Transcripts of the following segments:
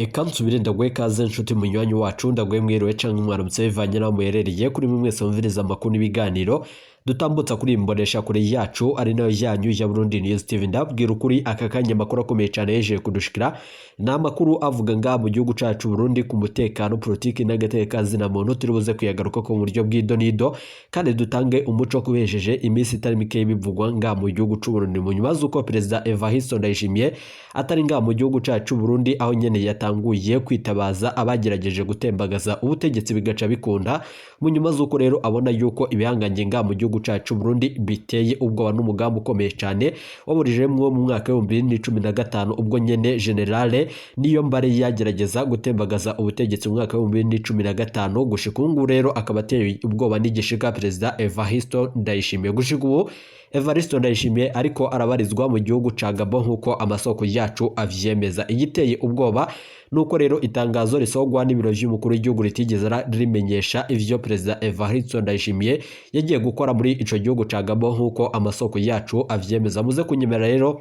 Eka nsubire ndaguhe ikaze nshuti munywanyi wacu, ndaguhe mwiriwe canke mwaramutse bivanye n'aho muherereye. Kuri mwe mwese mwumviriza amakuru n'ibiganiro dutambutsa kuri iyi mboneshakure yacu ari nayo yanyu ya Burundi News TV, ndabwira ukuri aka kanya amakuru akomeye cyane yejeje kudushikira. Ni amakuru avuga ngaha mu gihugu cacu Burundi ku mutekano, politiki n'agateka na muntu. Turi buze kuyagaruka ko mu buryo bw'idonido kandi dutange umuco kubejeje iminsi itari mike bivugwa ngaha mu gihugu c'u Burundi, mu nyuma z'uko Perezida Evariste Ndayishimiye atari ngaha mu gihugu cacu Burundi, aho nyene yatanguye kwitabaza abagerageje gutembagaza ubutegetsi bigaca bikunda. Mu nyuma z'uko rero abona yuko ibihangange ngaha mu gihugu cacu Burundi biteye ubwoba n'umugambi ukomeye cyane waburijemwo mu mwaka wa 2015, ubwo nyene Generale Niyombare yagerageza gutembagaza ubutegetsi mu mwaka wa 2015. Gushika ubu ngubu rero akaba ateye ubwoba n'igishika Perezida Evariste Ndayishimiye. Gushika ubu Evariste Ndayishimiye ariko arabarizwa mu gihugu ca Gabon nk'uko amasoko yacu avyemeza. Igiteye ubwoba nuko rero itangazo risohorwa n'ibiro vy'umukuru w'igihugu ritigeze rimenyesha ivyo Perezida Evariste Ndayishimiye yagiye gukora muri ico gihugu ca Gabon nk'uko amasoko yacu avyemeza. Muze kunyemera rero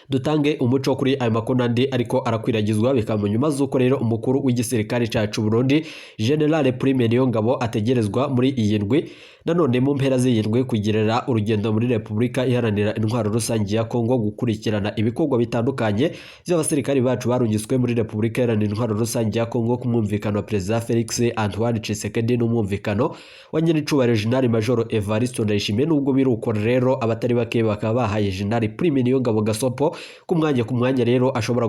dutange umuco kuri ayo makuru n'andi ariko arakwiragizwa, bikaba mu nyuma z'uko rero umukuru w'igisirikare cacu Burundi, General Prime Niyongabo, ategerezwa muri iyi ndwi, nanone mu mpera z'iyi ndwi, kugirira urugendo muri Repubulika Iharanira Intwaro Rusange ya Kongo gukurikirana ibikorwa bitandukanye by'abasirikari bacu barungitswe muri Repubulika Iharanira Intwaro Rusange ya Kongo ku mwumvikano wa Perezida Felix Antoine Tshisekedi n'umwumvikano wa nyenicubahiro General Major Evariste Ndayishimiye. Nubwo biri uko rero, abatari bake bakaba bahaye General Prime Niyongabo gasopo ku mwanya rero ashobora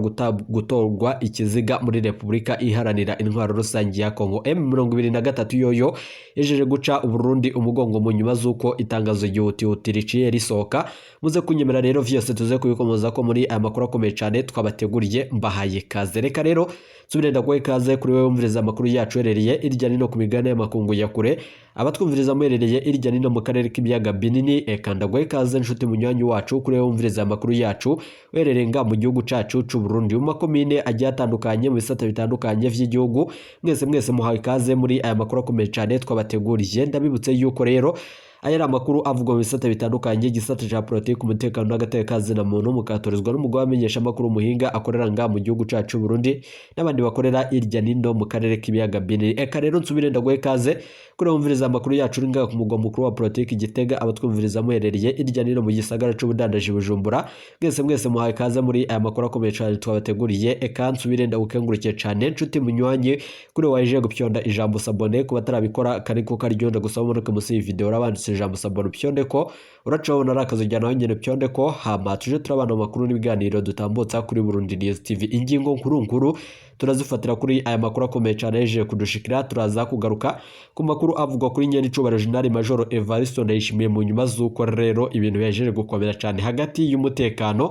gutorwa ikiziga muri Repubulika Iharanira Intwaro Rusange ya Kongo. M23 yoyo yejeje guca Uburundi umugongo mu nyuma z'uko itangazo ryihutihuti riciye risohoka. Muze kunyemera rero vyose tuze kubikomoza ko muri aya makuru akomeye cyane twabateguriye. Mbahaye kaze. Reka rero nsubire ndaguhe ikaze kuri wewe wumviriza amakuru yacu uherereye irya nino ku migabane y'amakungu ya kure, abatwumviriza muherereye irya nino mu karere k'ibiyaga binini. Eka ndaguhe ikaze nshuti munywanyi wacu kuri wewe wumviriza amakuru yacu uherereye nga mu gihugu cacu c'u Burundi, mu makomine agiye atandukanye, mu bisata bitandukanye vy'igihugu. Mwese mwese muhawe ikaze muri aya makuru akomeye cyane twabateguriye. Ndabibutse yuko rero aya ari amakuru avugwa mu bisata bitandukanye, igisata ca politiki, umutekano n'agateka na muntu, mukatorizwa n'umugabo amenyesha amakuru umuhinga akorera nga mu gihugu cacu Burundi n'abandi bakorera irya nino mu karere k'ibiyaga binini. Eka rero nsubire ndaguhe ikaze kuri wumviriza amakuru yacu uri ngaha ku mugwa mukuru wa politiki Gitega, abatwumviriza muherereye irya nino mu gisagara c'ubudandaji Bujumbura. Mwese mwese muhawe ikaze muri aya makuru akomeye cyane twabateguriye. Eka nsubire ndagukengurukiye cyane nshuti munywanyi kuri waje gupyonda ijambo s'abonner. Ku batarabikora kariko karyonda gusa, mumanuke munsi y'iyi video urabanditse ijambo s'abonner, upyonde ko uracabona ari akazi ujyana nawe nyene, upyonde ko, hama tuje turabana mu makuru n'ibiganiro dutambutsa kuri Burundi News TV. Ingingo nkuru nkuru turazifatira kuri aya makuru akomeye cyane yeje kudushikira. Turaza kugaruka ku makuru avugwa kuri nyene icubahiro General Major Evariste Ndayishimiye, mu nyuma z'uko rero ibintu bihejeje gukomera cyane hagati y'umutekano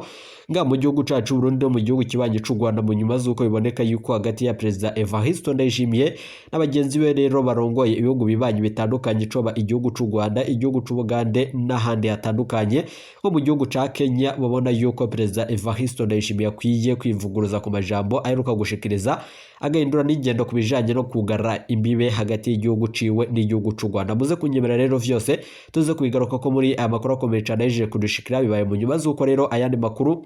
nga mu gihugu cacu Burundi no mu gihugu kibanyi c'u Rwanda, mu nyuma z'uko biboneka yuko hagati ya Perezida Evariste Ndayishimiye n'abagenzi be rero barongoye ibihugu bibanyi bitandukanye, coba igihugu c'u Rwanda, igihugu c'u Bugande n'ahandi hatandukanye nko mu gihugu ca Kenya, babona yuko Perezida Evariste Ndayishimiye akwiye kwivuguruza ku majambo aheruka gushikiriza, agahindura n'ingendo ku bijanye no kugara imbibe hagati y'igihugu ciwe n'igihugu c'u Rwanda. Muze kunyemera rero vyose tuze kubigaruka ko muri aya makuru akomeye cane yejeje kudushikira. Bibaye mu nyuma z'uko rero ayandi makuru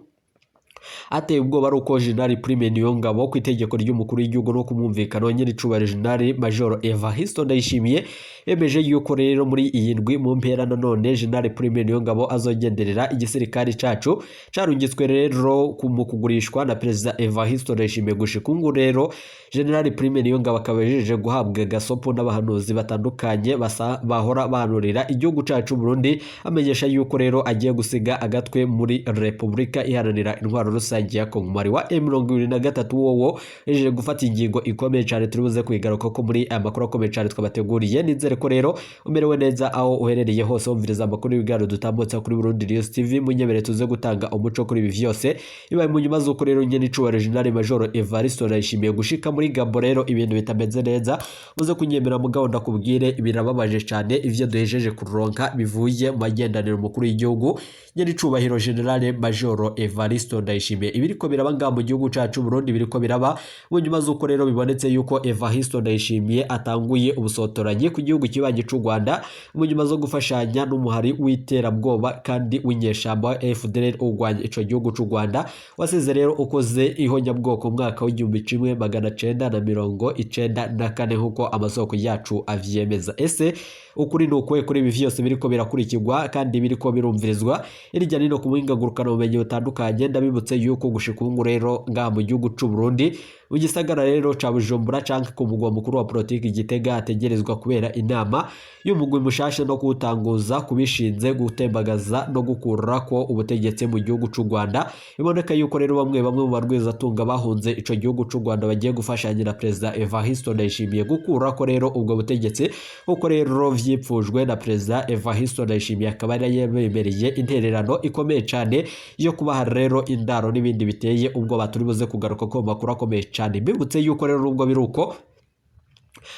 ateye ubwoba ari uko General Prime Niyongabo, ku itegeko ry'umukuru w'igihugu no kumwumvikano nyir'icubahiro General Major Evariste Ndayishimiye, yemeje yuko rero muri iyi ndwi mu mpera nanone General Prime Niyongabo azogenderera igisirikare cacu carungitswe rero mu kugurishwa na Perezida Evariste Ndayishimiye. Gushika ubu rero General Prime Niyongabo akaba yajeje guhabwa gasopo n'abahanuzi batandukanye bahora bahanurira igihugu cacu Burundi, amenyesha yuko rero agiye gusiga agatwe muri Repubulika Iharanira Intwaro Rusange ya Kongo. Umubare wa M23 wowo yajeje gufata ingingo ikomeye cyane, turi buze kuyigaruka ko muri aya makuru akomeye cyane twabateguriye. Nizere ko rero umerewe neza aho uherereye hose wumviriza amakuru y'ibiganiro dutambutsa kuri Burundi News TV. Munyemere tuze gutanga umuco kuri ibi vyose. Bibaye mu nyuma z'uko rero nyene icubahiro General Major Evariste Ndayishimiye gushika muri Gabo rero ibintu bitameze neza. Muze kunyemera mugabo ndakubwire, birababaje cyane ivyo duhejeje kuronka bivuye mu magendaniro mukuru y'igihugu nyene icubahiro General Major Evariste Ndayishimiye. Ndayishimiye. Ibiriko biraba ngaha mu gihugu cacu Burundi biriko biraba mu nyuma z'uko rero bibonetse yuko Evariste Ndayishimiye atanguye ubusotoranyi ku gihugu kibanyi c'u Rwanda mu nyuma zo gufashanya n'umuhari w'iterabwoba kandi w'inyeshamba wa FDLR urwanya ico gihugu c'u Rwanda, wasize rero ukoze ihonyabwoko mu mwaka w'1994 nk'uko amasoko yacu avyemeza. Ese ukuri ni ukuhe kuri ibi vyose biriko birakurikirwa kandi biriko birumvirizwa hirya nino ku buhinga ngurukanabumenyi butandukanye? Ndabibutse yuko gushika ubu rero ngaha mu gihugu c'u Burundi, mu gisagara rero ca Bujumbura canke ku mugwa mukuru wa politiki Gitega, hategerezwa kubera inama y'umugwi mushasha no kuwutanguza kubishinze gutembagaza no gukurako ubutegetsi mu gihugu c'u Rwanda. Biboneka yuko rero bamwe bamwe mu barwizatunga bahunze ico gihugu c'u Rwanda bagiye gufashanya na Perezida Evariste Ndayishimiye gukurako rero ubwo butegetsi, kuko rero vyipfujwe na Perezida Evariste Ndayishimiye, akaba yari yabemereye intererano ikomeye cane yo kubaha rero indaro n'ibindi biteye ubwoba. Turi buze kugaruka ko makuru akomeye cane. Mbibutse yuko rero nubwo biri uko,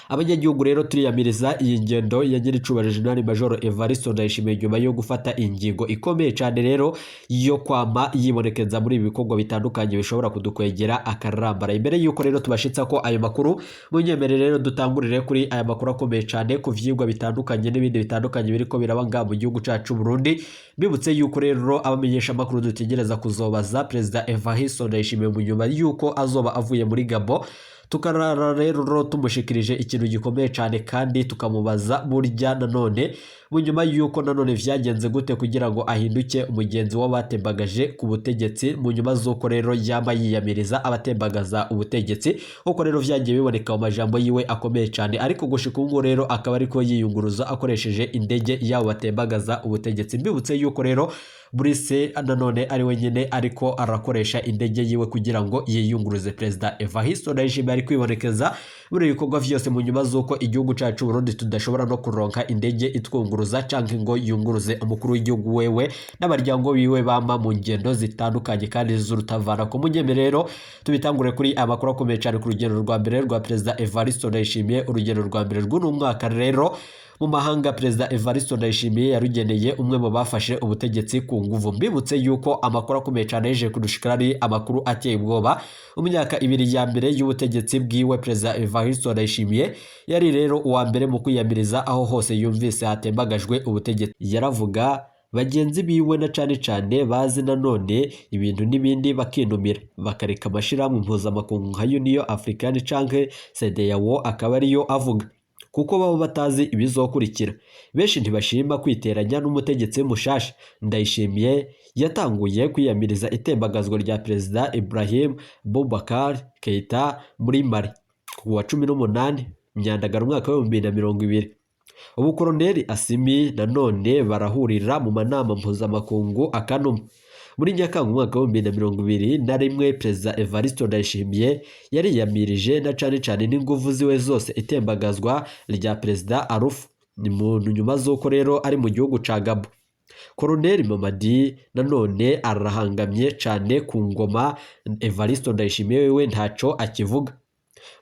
abanyagihugu rero turiyamiriza iyi ngendo ya nyiricubahiro Jenerali Major Evariste Ndayishimiye nyuma yo gufata ingingo ikomeye cyane rero yo kwama yibonekeza muri ibi bikorwa bitandukanye bishobora kudukwegera akarambara. Imbere yuko rero tubashitsa ko ayo makuru, munyemere rero dutangurire kuri aya makuru akomeye cyane ku vyigwa bitandukanye n'ibindi bitandukanye biriko biraba ngaha mu gihugu cacu Burundi. Mbibutse yuko rero abamenyesha amakuru dutegereza kuzobaza Perezida Evariste Ndayishimiye mu nyuma yuko azoba avuye muri Gabon, tukarara rero tumushikirije ikintu gikomeye cyane kandi tukamubaza burya nanone mu nyuma yuko nanone vyagenze gute kugira ngo ahinduke umugenzi w'abatembagaje ku butegetsi, mu nyuma z'uko rero yama yiyamiriza abatembagaza ubutegetsi, uko rero vyagiye biboneka mu majambo yiwe akomeye cyane. Ariko gushika ubu rero akaba ariko yiyunguruza akoresheje indege yabo batembagaza ubutegetsi. Mbibutse yuko rero Brice nanone ari wenyine ariko arakoresha indege yiwe kugira ngo yiyunguruze. Perezida Evariste Ndayishimiye ari kwibonekeza muri ibikorwa vyose mu nyuma z'uko igihugu cacu Burundi tudashobora no kuronka indege itwunguruza canke ngo yunguruze umukuru w'igihugu wewe n'abaryango biwe bama mu ngendo zitandukanye kandi z'urutavana. Ku munyeme rero tubitangure kuri amakuru akomeye cyane ku rugendo rwa mbere rwa Perezida Evariste Ndayishimiye, urugendo rwa mbere rw'uno mwaka rero mu mahanga Perezida Evariste Ndayishimiye yarugeneye umwe mu bafashe ubutegetsi ku nguvu. Mbibutse yuko amakuru akomeye cyane yeje kudushikira ari amakuru ateye ubwoba. Mu myaka 2 ya mbere y'ubutegetsi bwiwe, Perezida Evariste Ndayishimiye yari rero uwa mbere mu kwiyamiriza aho hose yumvise hatembagajwe ubutegetsi. Yaravuga bagenzi biwe na cane cane bazi nanone ibintu n'ibindi bakinumira, bakareka amashirahamwe mpuzamakungu nka Union Africaine canke CEDEAO akaba ariyo avuga, kuko baba batazi ibizokurikira. Benshi ntibashima kwiteranya n'umutegetsi mushasha. Ndayishimiye yatanguye kwiyamiriza itembagazwa rya Perezida Ibrahim Boubacar Keita muri Mali ku wa 18 Myandagaro umwaka w'2020. Ubu Koloneli Asimi nanone barahurira mu manama mpuzamakungu akanuma. Muri Nyakanga umwaka w'2021, Perezida Evariste Ndayishimiye yariyamirije na cane cane n'inguvu ziwe zose itembagazwa rya Perezida Arufu. Ni mu nyuma z'uko rero ari mu gihugu ca Gabon. Koloneli Mamadi nanone arahangamye cane ku ngoma. Evariste Ndayishimiye wewe ntaco akivuga.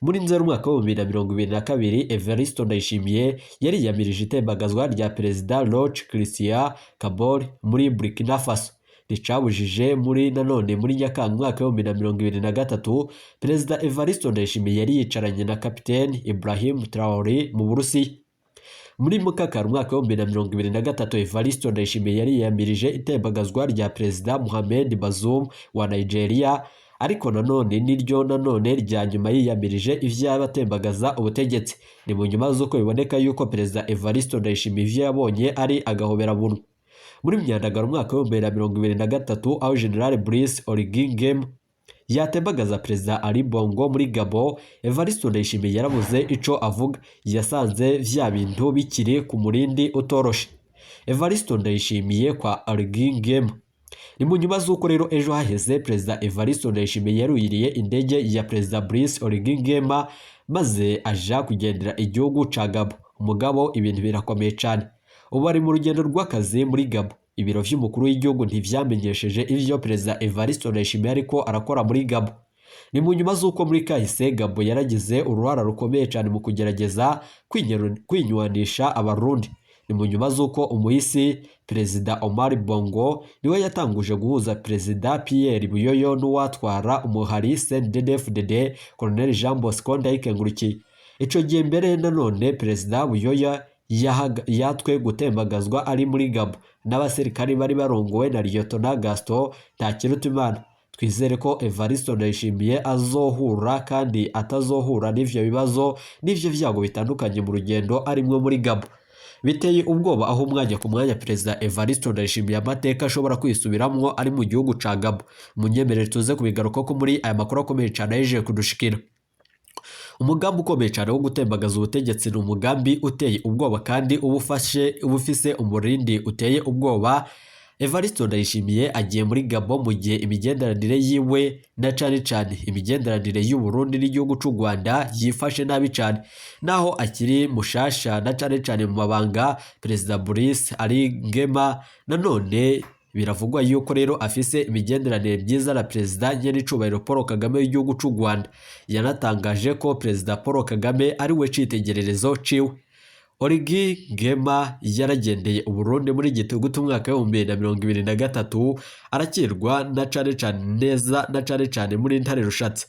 Muri Nzeri umwaka w'2022, Evariste Ndayishimiye yariyamirije itembagazwa rya Perezida Roch Christian Kabore muri Burkina Faso. Ricabujije muri nanone muri Nyakanga umwaka w'2023, Perezida Evariste Ndayishimiye yari yicaranye na Kapiteni Ibrahim Traoré mu Burusiya. Muri Mukakaro umwaka w'2023, Evariste Ndayishimiye yariyamirije itembagazwa rya Perezida Mohamed Bazoum wa Nigeria, ariko nanone niryo nanone rya nyuma yiyamirije ivy'abatembagaza ubutegetsi. Ni mu nyuma z'uko biboneka yuko Perezida Evariste Ndayishimiye ivyo yabonye ari agahoberabunwa. Muri Myandagaro umwaka w'2023, aho General Brice Oligui Nguema yatembagaza Perezida Ali Bongo muri Gabon, Evariste Ndayishimiye yarabuze ico avuga. Yasanze vya bintu bikiri ku murindi utoroshe. Evariste Ndayishimiye kwa Oligui Nguema. Ni mu nyuma z'uko rero ejo haheze Perezida Evariste Ndayishimiye yaruyiriye indege ya Perezida Brice Oligui Nguema maze aja kugendera igihugu ca Gabon. Umugabo ibintu birakomeye cane. Ubu ari mu rugendo rw'akazi muri Gabon. Ibiro vy'umukuru w'igihugu ntivyamenyesheje ivyo Perezida Evariste Ndayishimiye ariko arakora muri Gabon. Ni mu nyuma z'uko muri kahise Gabon yaragize uruhara rukomeye cyane mu kugerageza kwinywanisha Abarundi. Ni Ni mu nyuma z'uko umuhisi Perezida Omar Bongo niwe yatanguje guhuza Perezida Pierre Buyoyo n'uwatwara umuhari CNDD-FDD Colonel Jean Bosco Ndayikengurukiye. Ico gihe mbere nanone Perezida Buyoya yatwe gutembagazwa ari muri Gabo n'abasirikari bari barongowe na Lieutenant Gaston Ntakirutimana. Twizere ko Evariste Ndayishimiye azohura kandi atazohura n'ivyo bibazo n'ivyo vyago bitandukanye mu rugendo arimwo muri Gabo. Biteye ubwoba aho umwanya ku mwanya Perezida Evariste Ndayishimiye amateka ashobora kwisubiramwo ari mu gihugu ca Gabo. Munyemerere tuze kubigaruka ko muri aya makuru akomeye cane ahejeje kudushikira. Umugambi ukomeye cyane wo gutembagaza ubutegetsi ni umugambi uteye ubwoba kandi uba ufise umurindi uteye ubwoba. Evariste Ndayishimiye agiye muri Gabo mu gihe imigenderanire yiwe na cane cane imigenderanire y'u Burundi n'igihugu c'u Rwanda yifashe nabi cane. Naho akiri mushasha na cane cane mu mabanga, Perezida Brice Oligui Nguema nanone biravugwa yuko rero afise imigenderanire myiza na Perezida Nyenicubahiro Paul Kagame w'igihugu c'u Rwanda. Yanatangaje ko Perezida Paul Kagame ari we citegererezo ciwe. Oligui Nguema yaragendeye Uburundi muri Gitugutu umwaka w'2023, arakirwa na cane cane neza na cane cane muri Ntare Rushatsi.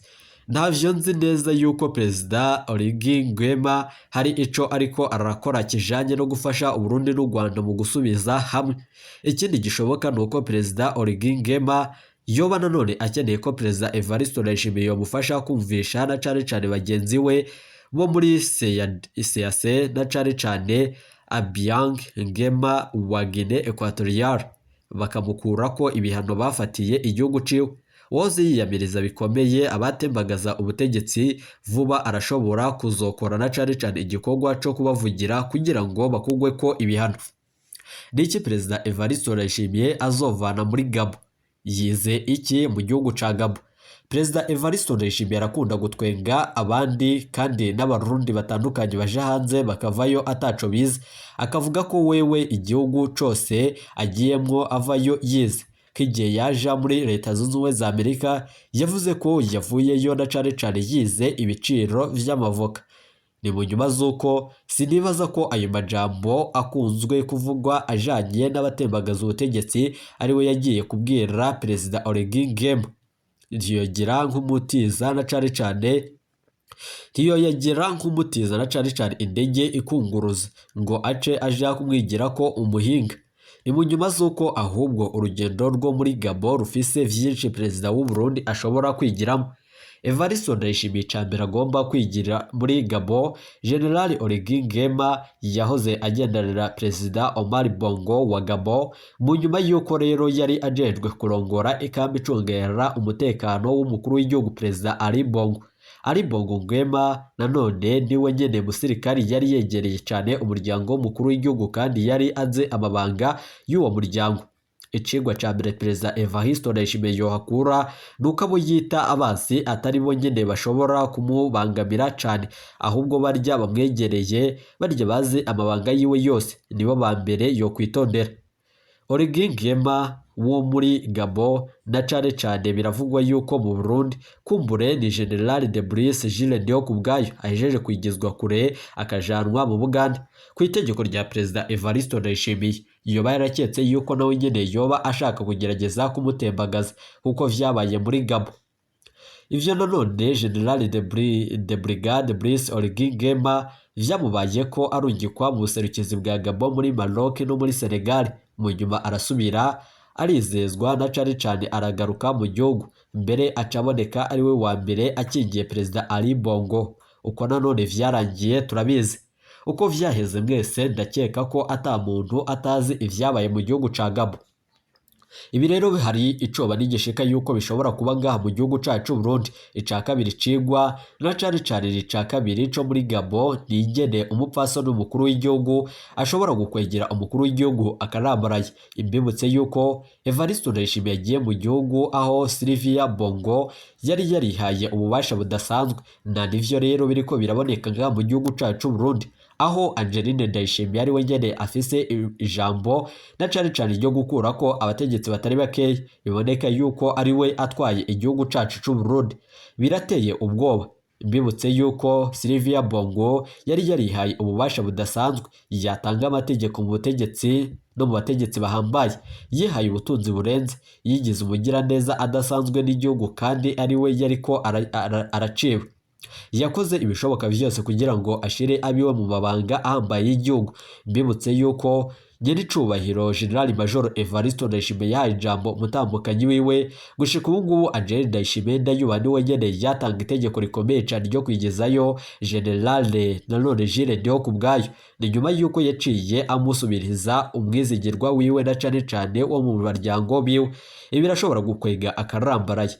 Ntavyo nzi neza yuko Perezida Oligui Nguema hari ico ariko arakora kijanye no gufasha Uburundi n'u Rwanda mu gusubiza hamwe. Ikindi gishoboka ni uko Perezida Oligui Nguema yoba nanone akeneye ko Perezida Evariste Ndayishimiye yomufasha kumvisha na cane cane bagenzi we bo muri CAC na cane cane Obiang Nguema wa Guinée Equatoriale, bakamukurako ibihano bafatiye igihugu ciwe. Woze yiyamiriza bikomeye abatembagaza ubutegetsi vuba arashobora kuzokora na cane cane igikorwa co kubavugira kugira ngo bakugweko ibihano. Niki Perezida Evariste Ndayishimiye azovana muri Gabo? Yize iki mu gihugu ca Gabo? Perezida Evariste Ndayishimiye arakunda gutwenga abandi kandi n'abarundi batandukanye baje hanze bakavayo ataco bize, akavuga ko wewe igihugu cose agiyemwo avayo yize. Ko igihe yaja muri Leta Zunze Ubumwe za Amerika yavuze ko yavuyeyo na cane cane yize ibiciro vy'amavoka. Ni mu nyuma z'uko sinibaza ko ayo majambo akunzwe kuvugwa ajanye n'abatembagaza ubutegetsi ariwe yagiye kubwira Perezida Oligui Nguema. Ntiyogira nk'umutiza na cane cane ntiyoyagira nk'umutiza na cane cane indege ikunguruza ngo ace aja kumwigira ko umuhinga. Ni mu nyuma z'uko ahubwo urugendo rwo muri Gabo rufise vyinshi Perezida w'u Burundi ashobora kwigiramo. Evariste Ndayishimiye icambere agomba kwigira muri Gabo, General Oligui Nguema yahoze agendanira Perezida Omar Bongo wa Gabo, mu nyuma y'uko rero yari ajejwe kurongora ikambi icungera umutekano w'umukuru w'igihugu Perezida Ali Bongo. Ali Bongo Nguema nanone niwe nyene musirikari yari yegereye cane umuryango w'umukuru w'igihugu kandi yari azi amabanga y'uwo muryango. Icigwa ca mbere Perezida Evariste Ndayishimiye yohakura nuko abo yita abansi atari bo nyene bashobora kumubangamira cane, ahubwo barya bamwegereye, barya bazi amabanga yiwe yose, nibo ba mbere yokwitondera. Oligui Nguema wo muri Gabo na cane cane biravugwa yuko mu Burundi kumbure ni General de Brice Jules Ndihokubwayo ahejeje kwigizwa kure akajanwa mu Buganda ku itegeko rya Perezida Evariste Ndayishimiye. Yoba yaraketse yuko nawe nyene yoba ashaka kugerageza kumutembagaza kuko vyabaye muri Gabo. Ivyo nanone General de Brigade Brice Oligui Nguema vyamubaye ko arungikwa mu buserukizi bwa Gabo muri Maroc no muri Senegal, mu nyuma arasubira arizezwa na cane cane aragaruka mu gihugu, mbere acaboneka ari we wa mbere akingiye Perezida Ali Bongo. Uko nanone vyarangiye turabizi. Uko vyaheze mwese ndakeka ko ata muntu atazi ivyabaye mu gihugu ca Gabo. Ibi rero hari icoba n'igishika yuko bishobora kuba ngaha mu gihugu cacu Burundi. Ica kabiri cigwa na cane cane ica kabiri co muri Gabo ni ingene umupfasoni umukuru w'igihugu ashobora gukwegera umukuru w'igihugu akarambaraye. Imbibutse yuko Evariste Ndayishimiye yagiye mu gihugu aho Sylvia Bongo yari yarihaye ububasha budasanzwe, na nivyo rero biriko biraboneka ngaha mu gihugu cacu Burundi, aho Angeline Ndayishimiye ari we nyene afise ijambo na cane cane ryo gukurako abategetsi batari bakeya, biboneka yuko ari we atwaye igihugu cacu c'u Burundi. Birateye ubwoba. Mbibutse yuko Sylvia Bongo yari yarihaye ububasha budasanzwe, yatanga amategeko mu butegetsi no mu bategetsi bahambaye, yihaye ubutunzi burenze, yigize umugiraneza adasanzwe n'igihugu kandi ari we yariko araciwe. Yakoze ibishoboka byose kugira ngo ashire abiwe mu mabanga ahambaye y'igihugu. Mbibutse yuko nyiricubahiro General Major Evariste Ndayishimiye yahaye ijambo umutambukanyi wiwe. Gushika ubu ngubu Angel Ndayishimiye Ndayuba niwe nyene yatanga itegeko rikomeye cane ryo kwigezayo General nanone Jules Ndihokubwayo. Ni nyuma yuko yaciye amusubiriza umwizigirwa wiwe na cane cane wo mu baryango biwe. Ibi birashobora gukwega akarambaraye.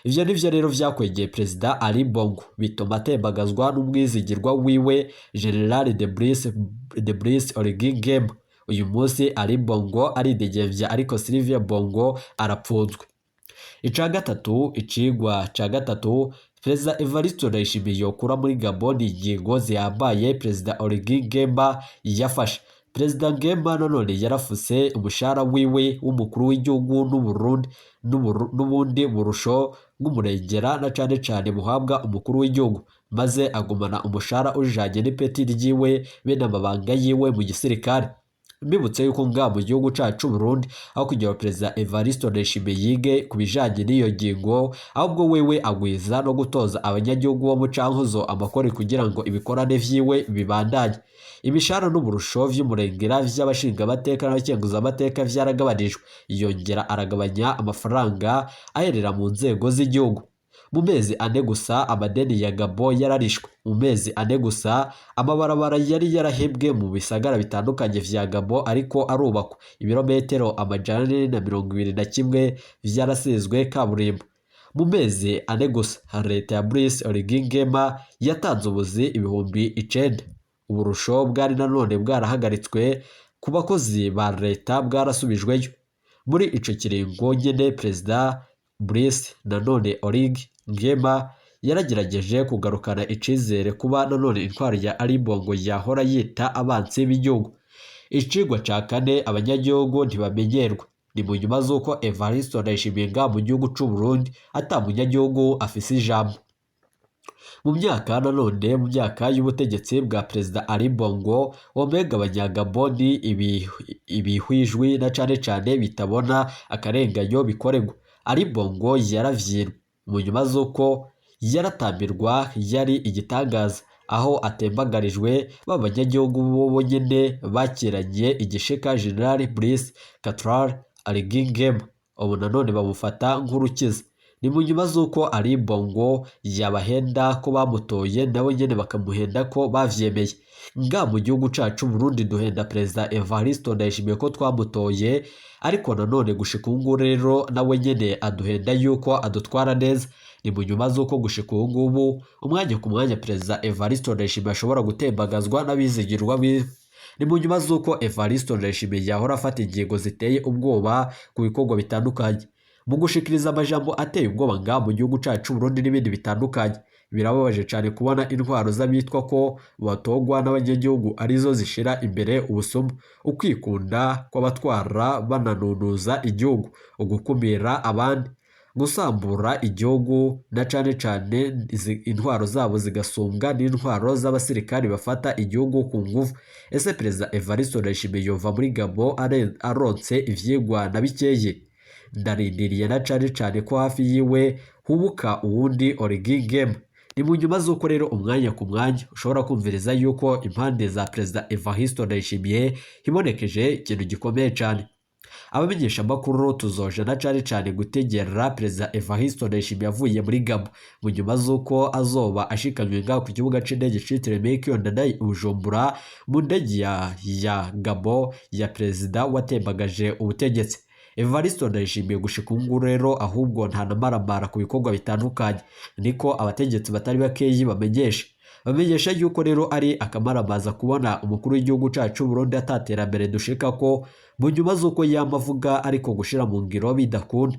Ivyo nivyo rero vyakwegeye Perezida Ali Bongo, bituma atembagazwa n'umwizigirwa wiwe General de Brice Oligui Nguema. Uyu munsi Ali Bongo aridegevya, ariko Sylvia Bongo arapfunzwe. Ica gatatu, icigwa ca gatatu Perezida Evariste Ndayishimiye yokura muri Gabon, ingingo zihambaye Perezida Oligui Nguema yafashe. Perezida Nguema nanone yarafuse umushahara wiwe w'umukuru w'igihugu n'Uburundi n'ubundi burusho bw'umurengera na cane cane buhabwa umukuru w'igihugu, maze agumana umushahara ujanye n'ipeti ryiwe bene amabanga yiwe mu gisirikare. Mbibutse yuko ngaha mu gihugu cacu Burundi, aho kugira ngo Perezida Evariste Ndayishimiye yige ku bijanye n'iyo ngingo, ahubwo wewe agwiza no gutoza abanyagihugu bo mu Cankuzo amakori kugira ngo ibikorane vyiwe bibandanye. Imishahara n'uburusho vy'umurengera vy'abashingamateka n'abakenguzamateka vyaragabanijwe, yongera aragabanya amafaranga aherera mu nzego z'igihugu. Mu mezi 4 gusa amadeni ya Gabon yararishwe. Mu mezi 4 gusa amabarabara yari yarahebwe mu bisagara bitandukanye vya Gabon ariko arubakwa. Ibirometero 421 vyarasizwe kaburimbo. Mu mezi 4 gusa leta ya Brice Oligui Nguema yatanze ubuzi 9000. Uburusho bwari nanone bwarahagaritswe ku bakozi ba leta bwarasubijweyo. Muri ico kiringo nyene Perezida Brice nanone Oligui Nguema yaragerageje kugarukana icizere kuba nanone intwaro ya Ali Bongo yahora yita abansi b'igihugu. Icigwa ca kane, abanyagihugu ntibamenyerwa. Ni mu nyuma z'uko Evariste Ndayishimiye ngaha mu gihugu c'u Burundi ata munyagihugu afise ijambo. Mu myaka nanone mu myaka y'ubutegetsi bwa Perezida Ali Bongo, womenga abanyagaboni ibihwijwi na cane cane bitabona akarenganyo bikoregwa. Ali Bongo yaravyirwa mu nyuma z'uko yaratambirwa, yari igitangaza aho atembagarijwe b'abanyagihugu bo nyene bakiranye igishika General Brice Clotaire Oligui Nguema, ubu nanone bamufata nk'urukiza. Ni mu nyuma z'uko Ali Bongo yabahenda ko bamutoye, nabo nyene bakamuhenda ko bavyemeye. Nga mu gihugu cacu Burundi duhenda Perezida Evariste Ndayishimiye ko twamutoye, ariko nanone gushika ubu ngubu rero nawe nyene aduhenda yuko adutwara neza. Ni mu nyuma z'uko gushika ubu ngubu umwanya ku mwanya Perezida Evariste Ndayishimiye ashobora gutembagazwa n'abizigirwa biwe. Ni mu nyuma z'uko Evariste Ndayishimiye yahora afata ingingo ziteye ubwoba ku bikorwa bitandukanye, mu gushikiriza amajambo ateye ubwoba ngaha mu gihugu cacu Burundi n'ibindi bitandukanye. Birababaje cane kubona intwaro z'abitwa ko batogwa n'abanyagihugu arizo zishira imbere ubusuma, ukwikunda kw'abatwara bananunuza igihugu, ugukumira abandi, gusambura igihugu, na cane cane intwaro zabo zigasumbwa n'intwaro z'abasirikari bafata igihugu ku nguvu. Ese Perezida Evariste Ndayishimiye yova muri Gabon aronse ivyigwa na bikeye? Ndarindiriye na cane cane ko hafi yiwe hubuka uwundi Oligui Nguema. Ni mu nyuma z'uko rero umwanya ku mwanya ushobora kumviriza yuko impande za Perezida Evariste Ndayishimiye hibonekeje ikintu gikomeye cane. Abamenyesha amakuru tuzoja na cane cane gutegera Perezida Evariste Ndayishimiye avuye muri Gabon, mu nyuma z'uko azoba ashikanywe ngaho ku kibuga c'indege citiriwe Melchior Ndadaye i Bujumbura mu ndege ya Gabon ya Perezida watembagaje ubutegetsi. Evariste Ndayishimiye gushika ubu ngubu rero ahubwo nta namaramara ku bikorwa bitandukanye, niko abategetsi batari bakeyi bamenyesha. Bamenyesha yuko rero ari akamaramaza kubona umukuru w'igihugu cacu Burundi ataterambere dushika ko mu nyuma z'uko yama avuga ariko gushira mu ngiro bidakunda.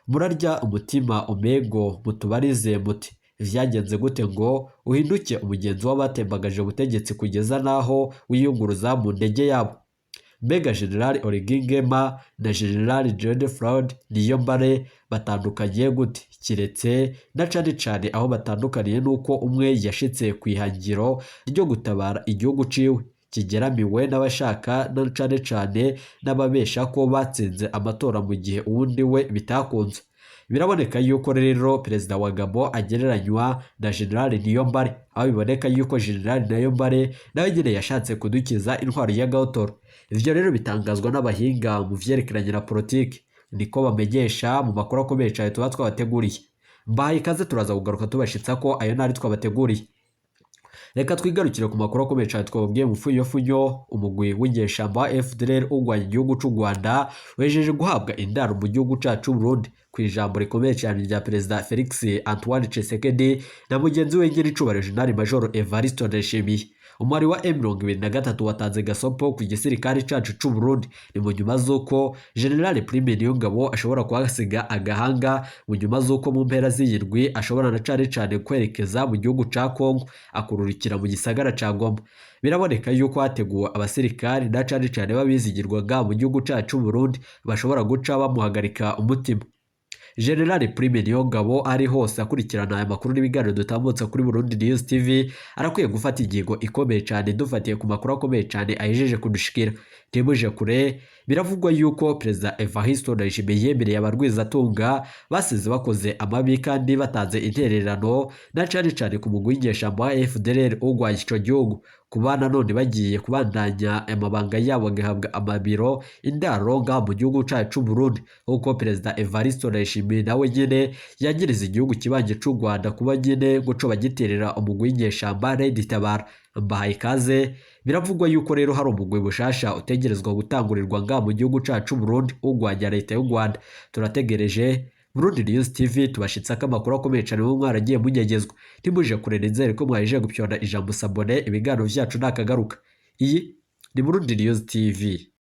Murarya umutima umego mutubarize muti vyagenze gute ngo uhinduke umugenzi w'abatembagaje ubutegetsi kugeza naho wiyunguruza mu ndege yabo? Mbega General Oligui Nguema na General Godefroid Niyombare batandukanye gute? Kiretse na cane cane aho batandukaniye nuko umwe yashitse ku ihangiro ryo gutabara igihugu ciwe kigeramiwe n'abashaka na cane cane n'ababesha ko batsinze amatora, mu gihe uwundi we bitakunze. Biraboneka yuko rero perezida wa Gabon agereranywa na General Niyombare, aho biboneka yuko General Niyombare nawe nyine yashatse kudukiza intwaro ya Gahotoro. Ivyo rero bitangazwa n'abahinga mu vyerekeranye na politiki, niko bamenyesha mu makuru akomeye cyane tuba twabateguriye. Mbahaye ikaze, turaza kugaruka tubashitsa ko ayo ntari twabateguriye. Reka twigarukire ku makuru akomeye cyane twababwiye mu funyo. Umugwi w'inyeshamba wa FDLR urwanya igihugu c'u Rwanda wejeje guhabwa indaro mu gihugu cacu Burundi, ku ijambo rikomeye cyane rya Perezida Felix Antoine Tshisekedi na mugenzi we nyiricubahiro General Major Evariste Ndayishimiye. Umwari wa M23 watanze gasopo ku gisirikare cacu c'u Burundi. Ni mu nyuma z'uko General Prime Niyongabo ashobora kuhasiga agahanga, mu nyuma z'uko mu mpera z'iyindwi ashobora na cane cane kwerekeza mu gihugu ca Congo, akururikira mu gisagara ca Goma. Biraboneka yuko hateguwe abasirikari na cane cane babizigirwaga mu gihugu cacu Burundi bashobora guca bamuhagarika umutima. General Prime Niyongabo ari hose akurikirana aya makuru n'ibiganiro dutambutsa kuri Burundi News TV arakwiye gufata ingingo ikomeye cyane, dufatiye ku makuru akomeye cyane ahejeje kudushikira. Ntimuje kure, biravugwa yuko Perezida Evariste Ndayishimiye yemereye abarwizatunga basize bakoze amabi kandi batanze intererano na cane cane ku mugwi w'inyeshamba wa FDLR urwanya ico gihugu, kuba nanone bagiye kubandanya amabanga yabo bagahabwa amabiro indaro ngaha mu gihugu cacu Burundi, nk'uko Perezida Evariste Ndayishimiye nawe nyene yagiriza igihugu kibanje c'u Rwanda kuba nyene ngo co bagiterera umugwi w'inyeshamba Red Tabara. Mbahaye ikaze. Biravugwa yuko rero hari umugwi bushasha utegerezwa gutangurirwa ngaha mu gihugu cacu Burundi urwanya leta y'u Rwanda. Turategereje Burundi News TV tubashitsa ko amakuru akomeye cyane mu mwaragiye munyegezwa. Ntimuje kure, nizere ko mwaje gupyonda ijambo s'abonner. Ibiganiro vyacu nakagaruka. Iyi ni Burundi News TV.